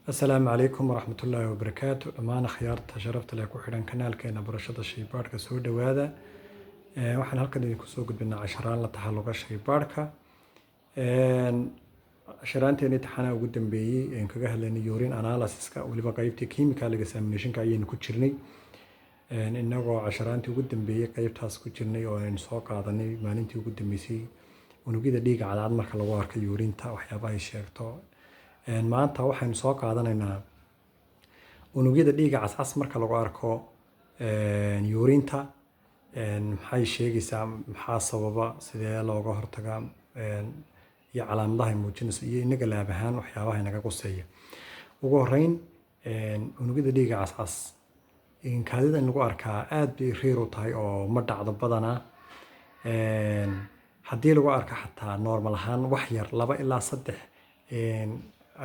Asalaamu calaykum waraxmatullaahi wabarakaatu. Dhammaan akhyaarta sharafta leh ku xidhan kanaalkeena Barashada Shaybaadhka, soo dhowaada. Waxaan halkan idinku soo gudbinaa casharaan la taxalluqa shaybaadhka. Casharaanteena imtixaanaha ugu dambeeyey een kaga hadlaynay urine analysis-ka, weliba qeybtii chemical examination-ka ayaynu ku jirnay. Inagoo casharaantii ugu dambeeyey qeybtaas ku jirnay oo aynu soo qaadanay maalintii ugu dambeysay unugyada dhiigga cadcad marka lagu arko urinta, waxyaabaha ay sheegto. Maanta waxaynu soo qaadanaynaa unugyada dhiigga cascas marka lagu arko urinta, maxay sheegaysaa, maxaa sababa, sidee looga hortagaa, iyo calaamadaha ay muujinayso, iyo inaga lab ahaan waxyaabaha inaga quseeya. Ugu horreyn, unugyada dhiigga cascas kaadida in lagu arkaa aad bay rare u tahay oo ma dhacdo badanaa. Haddii lagu arko xataa normal ahaan wax yar, 2 ilaa 3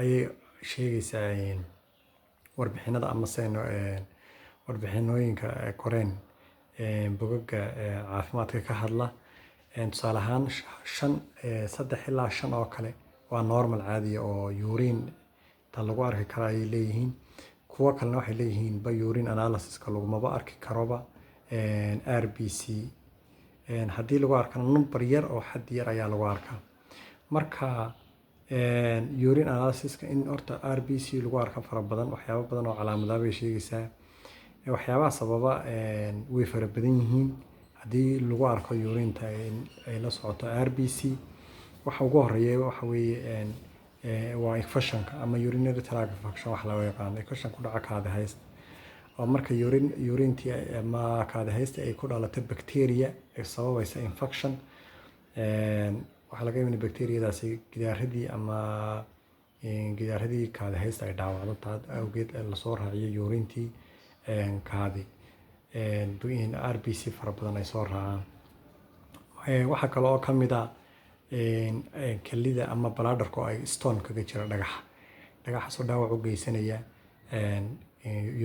ayay sheegaysaa warbixinada ama se warbixinooyinka qoreen bogagga caafimaadka ka hadla. Tusaale ahaan, shan, 3 ilaa 5 oo kale waa normal caadiya oo urine ta lagu arki karo ayay leeyihiin. Kuwo kalena waxay leeyihiin ba urine analysis-ka lagumaba arki karoba RBC. Haddii lagu arkana number yar oo xad yar ayaa lagu arkaa. Marka urine analysis-ka in horta RBC lagu arko fara badan, waxyaabo badan oo calaamadaha bay sheegaysaa. Waxyaabaha sababa way fara badan yihiin. Haddii lagu arko urinta ay la socoto RBC, waxa ugu horeeya waxa weeye waa infection-ka ama urinary tract infection wax loo yaqaano, infection ku dhaca kaadi haysta, oo marka urintii ama kaadi haysta ay ku dhalato bacteria ay sababaysa infection. Waxaa laga yaabaa in bacteriadaasi gidaaradii ama gidaaradii kaadi haysta ay dhaawacdo, taa awgeed lasoo raaciyo urintii kaadi RBC fara badan ay soo raacaan. Waxaa kale oo ka mid ah kelida ama bladderka oo ay stone kaga jira, dhagax, dhagaxaasoo dhaawac u geysanaya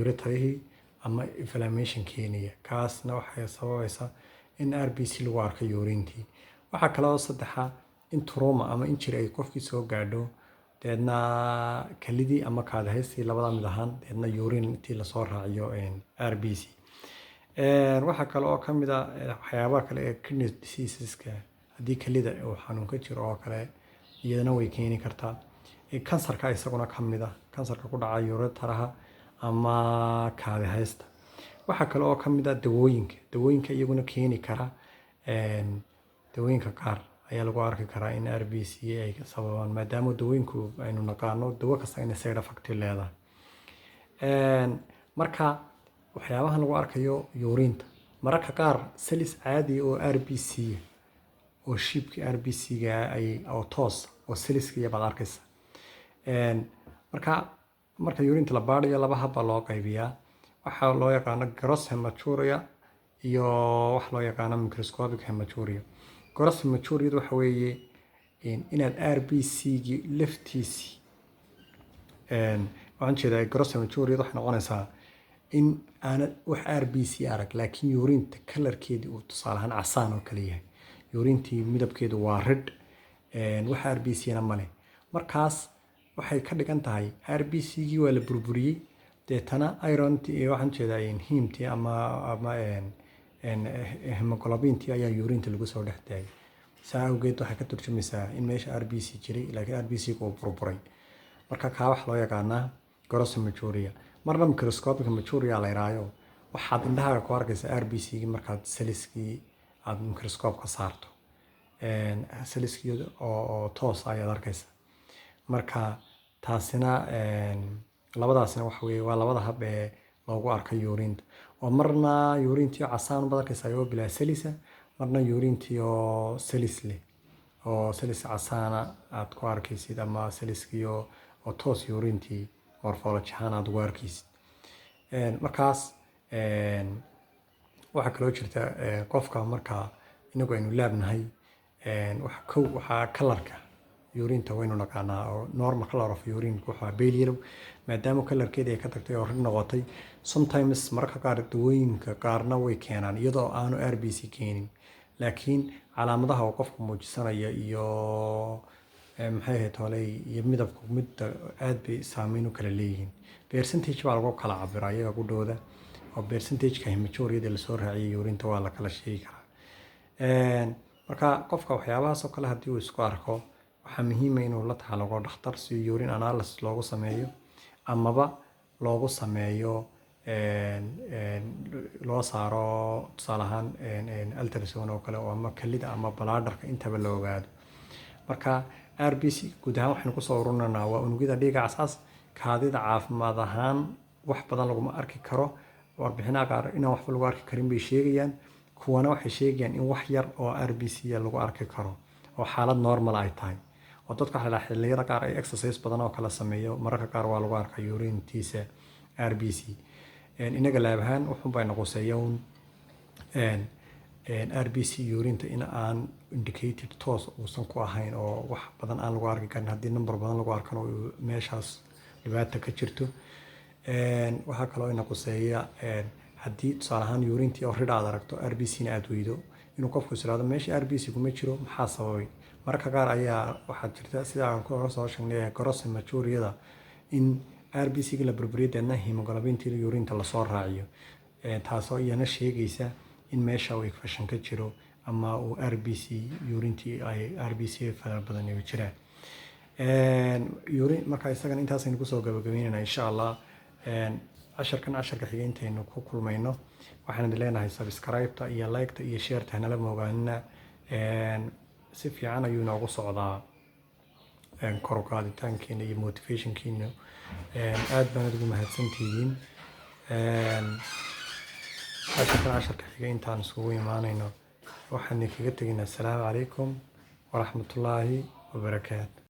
ureterihii ama inflammation keenaya. Kaasna waxay sababaysaa in RBC lagu arko urintii. Waxaa kale oo saddexa in trauma ama injury ay qofkii soo gaadho, deedna kelidii ama kaadi haystii labada mid ahaan, deedna urintii lasoo raaciyo RBC. Waxaa kale oo ka mid ah waxyaabaha kale ee kidney diseaseska, haddii kelida uu xanuun ka jiro oo kale, iyadana way keeni kartaa. Kansarka isaguna ka mid ah, kansarka ku dhaca ureteraha ama kaadi haysta. Waxaa kale oo ka mid ah dawooyinka, dawooyinka iyaguna keeni kara. Dawooyinka qaar ayaa lagu arki karaa in RBC ay sababaan, maadaama dawooyinku aynu naqaano dawo kasta inay side effect leedahay. Marka waxyaabahan lagu arkayo urinta, mararka qaar cells caadi oo RBC oo shape-ka RBC-ga ay oo toos oo cellska baad arkaysa. Marka marka urinta la baarayo, laba hab baa loo qaybiyaa: waxaa loo yaqaano gross hematuria iyo wax loo yaqaano microscopic hematuria. Gross hematuria waxa weeye inaad RBC-gii laftiisii, waxaan jeedaa gross hematuria waxay noqonaysaa in aanad wax RBC arag, laakiin urinta colorkeedii uu tusaale ahaan casaan oo kale yahay. Urintii midabkeedu waa red, wax RBC na male. Markaas waxay ka dhigan tahay RBC-gii waa la burburiyey, deetana irontii, waxaan jeedaa heme-tii ama hemoglobintii ayaa urinta lagu soo dhex daayay. Saa awgeed waxay ka turjumaysaa in meesha RBC jiray, laakiin RBC uu burburay. Marka kaa waxa loo yaqaanaa gross hematuria. Marna microscopic hematuria la yidhaayo, waxaad indhahaaga ku arkaysaa RBC-gii markaad cellskii aad microscope ka saarto, cellskii oo toos ayaad arkaysaa. Marka taasina, labadaasina waxa weeye waa labada hab ee loogu arko urinta, oo marna urintii casaan baad arkaysaa oo bilaa cells ah, marna urintii oo cells leh oo cells casaana aad ku arkaysid, ama cellskii oo toos urintii morphology ahaan aad ugu arkaysid. Markaas waxaa kaloo jirta qofka marka inagu aynu lab nahay, waxa kow waxaa colorka urinta waynu naqaanaa oo normal color of urine wuxuu pale yellow. Maadaama colorkeedii ay ka tagtay oo red noqotay, sometimes mararka qaar dawooyinka qaarna way keenaan iyadoo aanu RBC keenin, laakiin calaamadaha uu qofku muujisanayo iyo Maxay ahayd tolay iyo midabku midda aad bay saameyn u kala leeyihiin. Percentage baa lagu kala cabiraa iyaga qudhooda, oo percentageka hematuria lasoo raaciyay urinta waa la kala sheegi karaa. Marka qofka waxyaabahaas oo kale haddii uu isku arko, waxaa muhiim ah inuu la taxalluqo dhakhtar si urine analysis loogu sameeyo amaba loogu sameeyo, loo saaro tusaale ahaan ultrasound oo kale, oo ama kelida ama bladderka intaba la ogaado. Marka RBC guud ahaan waxaynu kusoo ururinaynaa waa unugyada dhiigga cascas. Kaadida caafimaad ahaan wax badan laguma arki karo. Warbixinaha qaar inaan waxba lagu arki karin bay sheegayaan, kuwana waxay sheegayaan in wax yar oo RBC lagu arki karo oo xaalad normal ay tahay, oo dadka waxa la xilliyada qaar ay exercise badan oo kala sameeyo, mararka qaar waa lagu arkaa urintiisa RBC. Inaga lab ahaan wuxuun bay noqoseeya un RBC urinta in aan indicated toos uusan ku ahayn oo wax badan aan lagu arki karin. Haddii number badan lagu arkana, meeshaas dhibaata ka jirto. Waxaa kaloo ina quseeya haddii tusaale ahaan urintii oo red aad aragto, RBC na aad weydo, inuu qofku is iraahdo meesha RBC kuma jiro, maxaa sababay? Mararka qaar ayaa waxaa jirta, sida aan ku hore soo sheegnay, gross hematuria, in RBC ga la burburiyo, deedna hemoglobintii urinta lasoo raaciyo, taasoo iyana sheegaysa in meesha uu infection ka jiro ama uu RBC urintii ay RBC fara badan ay jiraan urine. Marka isagana intaasaynu kusoo gabagabeynayna, insha Allah. Casharkan casharka xiga intaynu ku kulmayno, waxaan idin leenahay subscribe-ta iyo like-ta iyo share-ta hanala moogaanina. Si fiican ayuu inoogu socdaa kor u qaaditaankiina iyo motivationkiina. Aad baan ugu mahadsantihiin. Casharkan casharka xiga intaan isugu imaanayno, waxaan idinkaga tegaynaa asalaamu calaykum waraxmatullaahi wabarakaatu.